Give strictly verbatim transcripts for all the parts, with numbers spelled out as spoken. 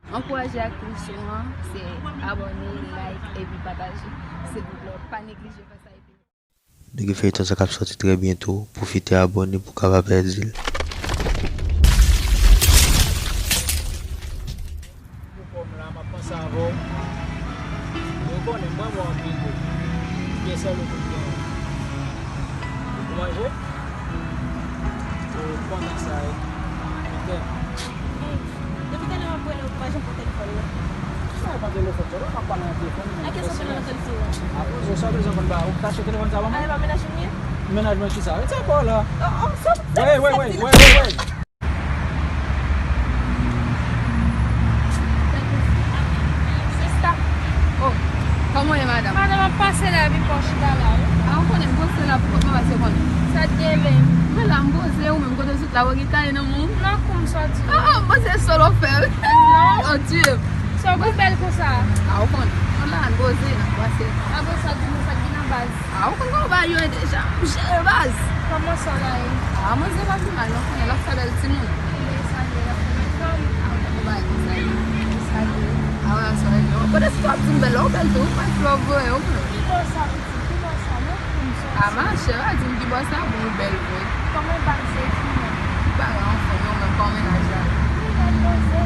Ankouraje ak plis ou an, se abòne, like, epi pataje. Silvouplè, pa neglije fè sa epi. Nèg feyton sa k ap sòti trè byento, pwofite abòne pou w ka pa pèdi l. Pou kòm la, m ap panse avè w. Ou konnen, m renmen w anpil, bro. Gen sèl ou pou m gen. Ou manje? Ou konnen sa, wi. Depi talè m ap rele w, ou pa janm pran telefòn nan. Sa e pa telefòn, sa, w ap pale nan telefòn. Nan ki sòs ou nan telefòn nan? Akoz ou sa bezwen konn ba, ou kache telefòn sa ban mwen? A, e pa mennaj ou m ye? Mennaj mwen kisa? Retire kò w la. Oh, oh, sa, sa, Wey, wey, sa, wey, sa. Wey, wey, wey. Sista. Oh, kòman w ye, madanm? Madanm ap pase la, epi pa w chita la, wi. A, ou konnen m poze la pou kont mwen, paske w konnen. Sa t gen menm? Mwen la, m poze, ou menm, kote w sot la, ou gen kale nan men w? Nan kou m sòti. Ah, ah, m panse solo fè. Non. Oh, Dieu. Sa w pi bèl konsa. Ah, ou konnen. Mwen la, m poze, nan pase. Apre sa, di nou sa k gen nan baz. Ah, ou konn kòman bagay yo ye deja. M jere baz. Kòman sa w la ye? Ah, manzè pa pi mal, non, konnen l ap fè bèl timoun. Ebyen, sa ye, l ap fè bèl fanm. Ah, ou konn bagay konsa ye. Sa ye. Ah, wè, sa ye. Kote si w ap di m bèl la, ou bèl tou, ou pa flò vre, ou konnen. Ki bò sa, pitit? Ki bò sa? Non, pou m sòti. Ah, machè, pa di m ki bò sa, bon, ou bèl vre. Kòman bagay se ki menm? Ki bagay, anfen, non, menm pa w mennaj la. Wi, mennaj poze.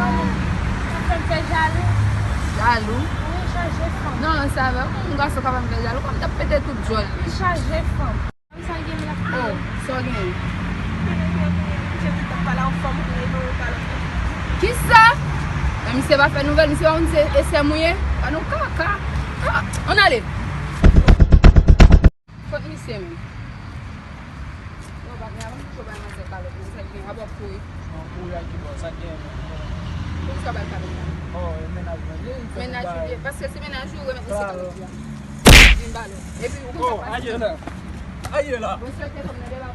Ah, ou fè m fè jalou. Jalou? Wi, chaje fanm. Non, sa va, yon gason ka fè m fè jalou, kòm m t ap pete tout djòl li. Chaje fanm. Sa gen la. Oh, sa w gen? Kisa? Men misye pa fè nouvèl, misye pa konn se e sè m ou ye? Pa nou kaka. Ah, ann ale. Kot misye menm? Yo, pa gen avan m toujou bay manzè kalòt, men sa gen, ap ap kouri. Bon, kouri a ki bò, sa gen. Poukisa w bay kalòt la? Oh, e mennaj mwen li ye, li fè mennaj ou li ye, paske se mennaj ou, remèt misye kalòt la. Vin ba l. Epi ou konn sa k pase. Aye la. Aye la. Bon, swete fanm nan deba.